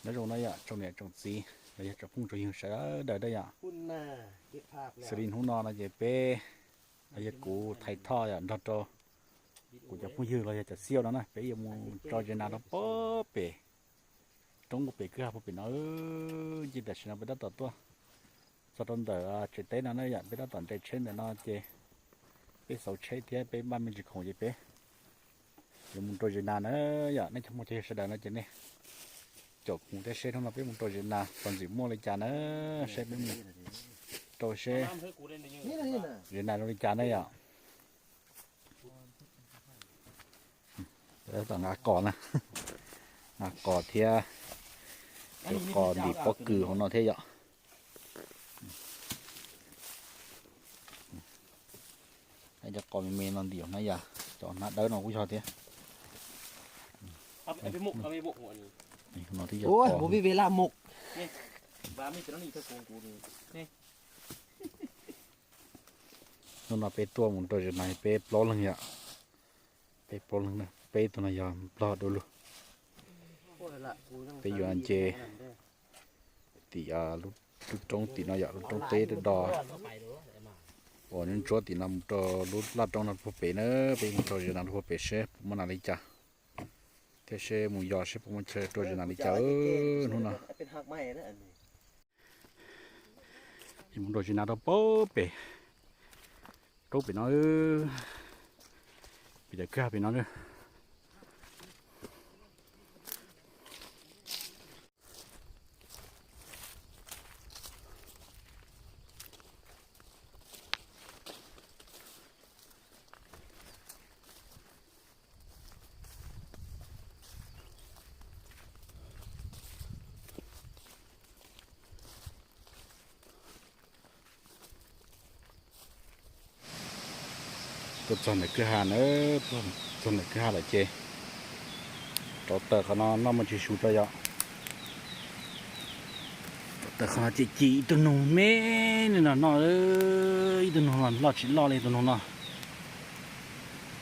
Nyob zoo na yom tsoom niam tsoom txiv los yog tsoom phooj tsoom ywg sawv daws da yom. Xws li hnub no no ces peb, los yog kuv Thaiv Thoj yom nrog rau kuv cov phooj ywg los yog cov xiaj no na peb yuav mus rau zes nas rau pem, roob pem kwj ha puag pem no. Ces tam sim no peb tab tom tuaj txog rau ntawm tsev teb no na yom, peb tab tom nres tsheb ntawm no ces peb xauv tsheb thiab peb npaj me ntsis khoom ces peb yuav mus rau zes nas na yom. Nej cov phooj cov ywg sawv daws no ces nej caum kuv thiab seb hnub no peb mus rau zes nas txog ntxim muaj li cas na, seb peb mus rau seb zes nas zoo li cas na yom. Tab tom nqa qos na, nqa qos thiab, cov qos ntim pob kws hauv no thiab yom. Cov qos me me no ntim na yom, cov hnab dawb no kuj yog thiab. Hnub no peb tuaj mus rau zes nas peb plaub leeg yom, peb plaub leeg, peb tug no yog nplog dua lug. Peb yuav nce tim lub roob tim no yom, lub roob teb do do uas ntsuab tim no mus rau lub laj roob no puag pem na, peb mus rau zes nas rau puag pem seb puas muaj nas li cas, thiab seb mus yos seb puas muaj chaw rau zes nas li cas hnub no. Mus rau zes nas rau puag pem, roob pem no, pem cov kwj ha pem no na. Tuaj txog ntawm kwj ha na, txog ntawm kwj ha lawm ces rauv taws qhov no noj muaj tsis su tso yom. Rauv taws qhov no ces ci ib tug noog me no noj, ib tug noog no loj tsis loj li tus noog no,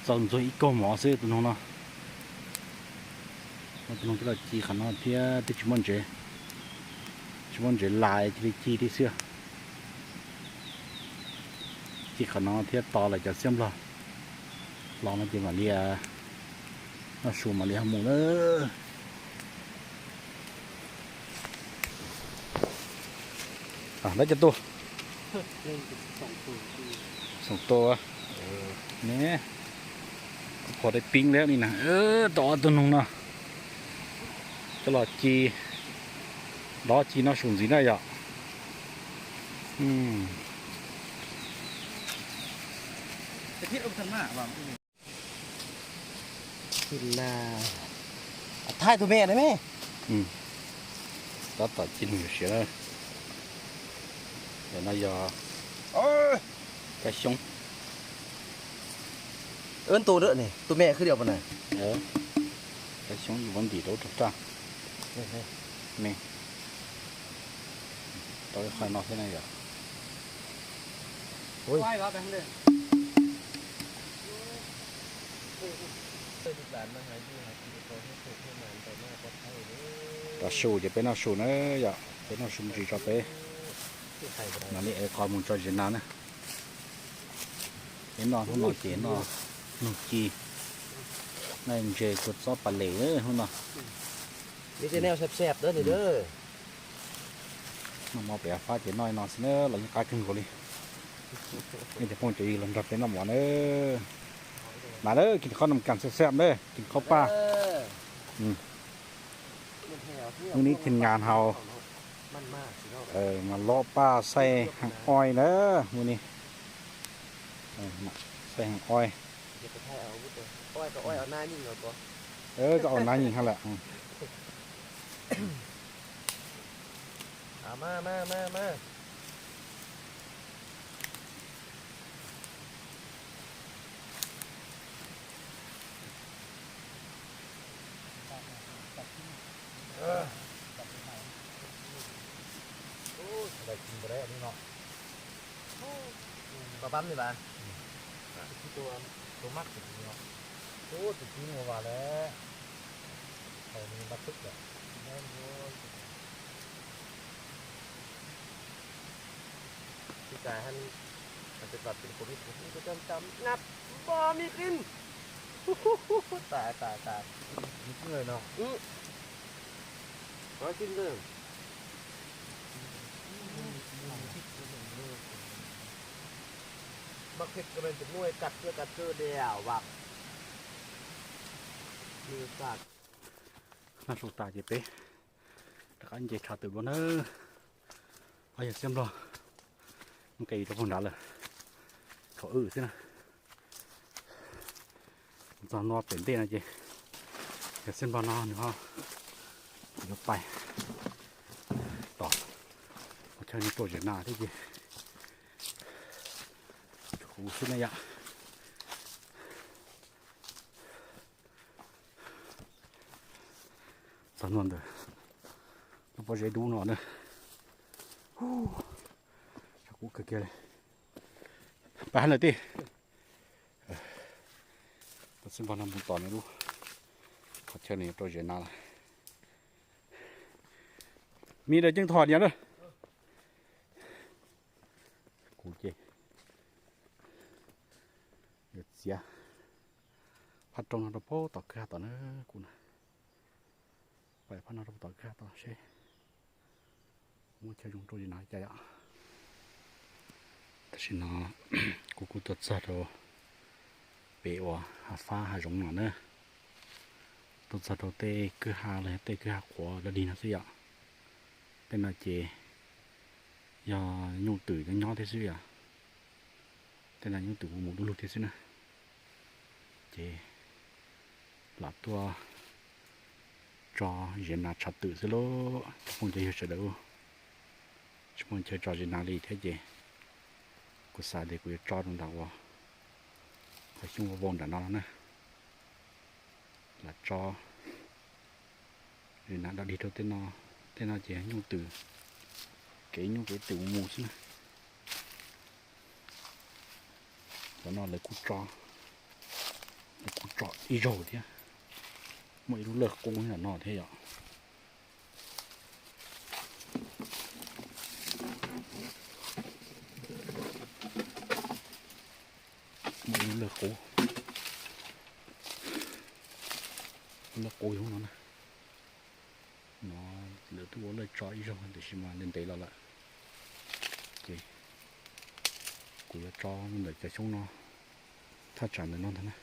txaus ntxuag ib kaug mov xwb tus noog no. Tus noog coj los ci qhov no thiab twb tsis muaj ntsev, tsis muaj ntsev las cia li ci thiab xwb. Ci qhov no thiab tos lawv cov xiab nplog los no ces mam li noj su mam li ho mus na. Lawv cov tus xoom tus ne, kuv pom dai pib li ni na, tau ob tug noog no coj los ci, dob ci noj su ntxiv na yom. Thaij tus me na me. Tab tom ci noog siav na. Ntawm no yog kab xyoob. Tus, tus me khwb diam pas na. Kab xyoob yus muab ntim rau ub rau raj. Me, tau ib qho no thiab na yom. Rau su ces peb noj su na yom, peb noj su me ntsis tso peb mam li ev qos mus tso zes nas na. Peb noj hnub no ces noj noog ci, noj ntses kua txob pas les hnub no. Noj mov pem fab ces noj li no xwb na los yeej qab kawg nkaus li. Nej cov phooj cov ywg los nrog peb noj mov na. Mas lawm kis qhob num kas xab xab na, kis qhob paj. Hnub no thim nkas hau mas lov paj xaij heem oi na, hnub no xaij heem oi. Koj au nab nyeem ha lawm. Tus mab tus txiv no, tus txiv mus vas lawm, npaj twb lawm. Tus cai hab, tus cai pin covid tus cai cam cam ngab npo mi qin. Tais tais tais. Nói xin thôi. Mab khej kawg, tus muaj ib kas tshuaj kas tshuaj diam vam. Naj sau tas ces peb rov qab nce tshav twm dua na. Ob yawg Xiab Nplog muab kev rau puag nrad lawm, thaum wb xwb na. Txog ntua pem ntej no ces yawg Xiab Nplog no nws ho yuav pais tom qhov chaw nws rau zem nas thiab ces kuv xwb na yom. Txog ntua ntawm lub pob zeb dub no na. Tshav kub kawg kiag li. Pab lawm tij. Tus Xiab Nplog no mus tom nws lub qhov chaw nws yuav rau zem nas lawm. Mi daws ceeb thom niam lawm. Kuv ces yuav txiav phab roob no rau puag tom kwj ha tom na kuv na. Pais phab no rau puag tom kwj ha tom seb muaj chaw zoo rau zem nas li cas yom. Tam sim no kuv kuj tuaj txog rau pem uas hav fab hav zoov no na. Tuaj txog rau tej kwj ha los yog tej kwj ha qhuav dog dig no xwb yom. Tej no ces yog nyuj twm nyob nyob thiab xwb yom. Tej no nyuj twm mus mus du lug thiab xwb na. Ces lam tuaj tso zem nas tshav twm xwb lauj cov phooj cov ywg sawv daws. Tsis muaj chaw tso zem nas li thiab ces kuv xav tias kuv yuav tso rau ntawm uas qhov xyoob vau vau nram no los na. Lam tso zem nas dog dig rau tej no. Tej no ces nyuj twm, kev nyuj kev twm mus mus xwb na. Cov no lawv kuj tso, lawv kuj tso ib zaug thiab. Muaj ib lub lawj qub nram no thiab yom. Muaj ib lub lawj qub, lub lawj qub yog no na. No lawv twb ua lawj tso ib zaug tiam sis mas ntev ntev los lawm. Ces kuv yuav tso ntawm cov xyoob no thaj tsam ntawm no ntag na.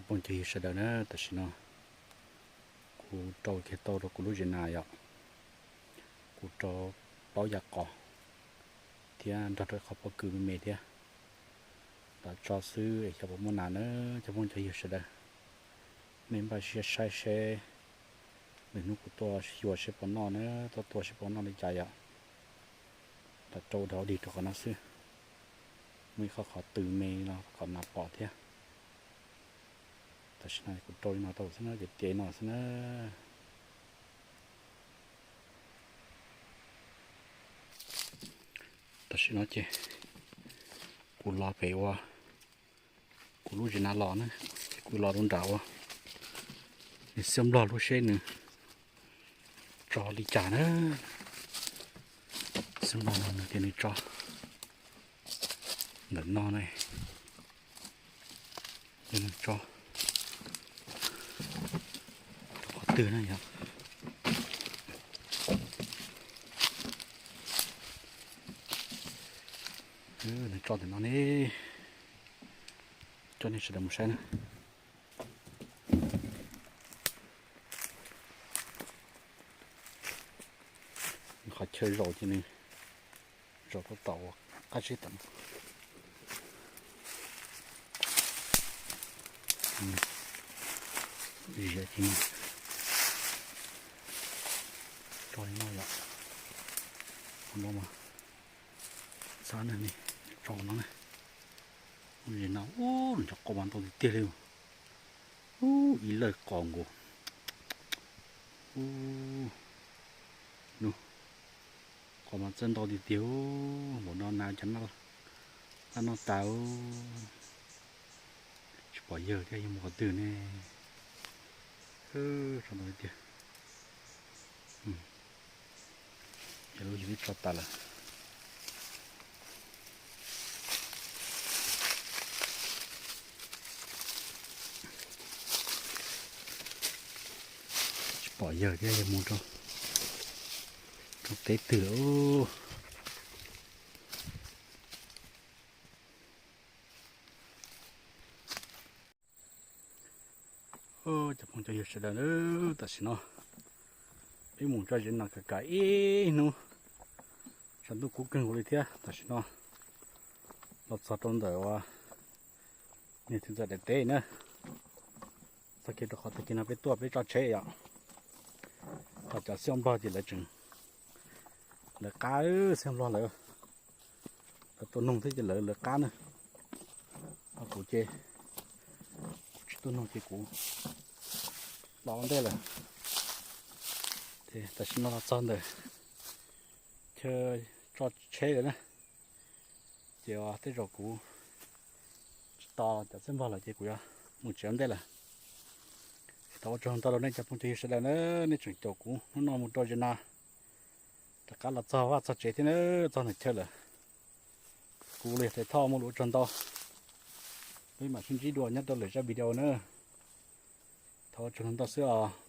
Phooj ywg sawv daws na, tam sim no kuv rau kiag tau rau kuv lub zes nas yom, kuv rau plaub yam qos thiab nrog rau qhov pob kws me me thiab. Lam tso xwb es xyov puas muaj nas na cov phooj cov ywg sawv daws. Nej npaj siab saib seb lwm hnub kuv tuaj xyuas seb puas noj na, tuaj tua seb puas noj li cas yom. Lam rau ua dog dig rau qhov no xwb, muaj ib qho qhov tws me no kom nas pom thiab. Tam sim no kuv rau li no tau xwb na, ces tiav li no xwb na. Tam sim no ces kuv los pem ua kuv lub zes nas los na, ces kuv los rau nram ua nws xiab nplog lub seb nws tso li cas na. Xiab nplog no nws tias nws tso ntawm no ne, nws tso rau qhov twg na yog. Nws tso ntawm no ne, coj nej sawv daws mus saib na. Qhov chaw zaum ces nws zaum rau tom qab zeb tom no. Zias ces tso li no yom. Qhov no mas txhab na, tso no na. Lub zes no ub, nws cov qos mas ntau tiag tiag li. Ub, ib lawj qos nkaus. Ub, nws qos mas txawj ntau tiag tiag. Npaum no nas cov noj, noj tas. Tsis pom yawg thiab, yawg mus qhov twg ne. Tso ntau tiag. Cov lub yawg twb tso tas lawm. Tsis pom yawg thiab, yawg mus rau rau teb twg lawm. Cov phooj cov ywg sawv daws, tam sim no peb mus tso zes nas kam kam ib hnub, tshav ntuj kub kawg nkaus li thiab. Tam sim no los txog rau ntawm uas niag txiv ntxawm daim teb na, txog kiag rau qhov tag kis no peb tuaj peb tso tsheb yom. Ho cov xiab nplog ces lawv tseem, lawv qab, xiab nplog lawv, lawv tuaj noog thiab ces lawv, lawv qab na. Ho kuv ces kuv tsis tuaj noog ces kuv los ua ntej lawm. Ces tam sim no los txog ntawm chaw tso tsheb lawm na, ces tej zaum kuv tsis tos cov xiab nplog lawm ces kuv yuav mus tsev ua ntej lawm. Thov ua tsaug ntau rau nej cov phooj cov ywg sawv daws na, nej tseem caum kuv hnub no mus rau zes nas, rov qab los txog vaj txog tsev thiab na, txog ntawm chaw lawm. Kuv los yog Thaiv Thoj muaj lus ua tsaug ntau, peb mam sib ntsib dua nyob rau lwm zaj video na. Thov ua tsaug ntau xwb os.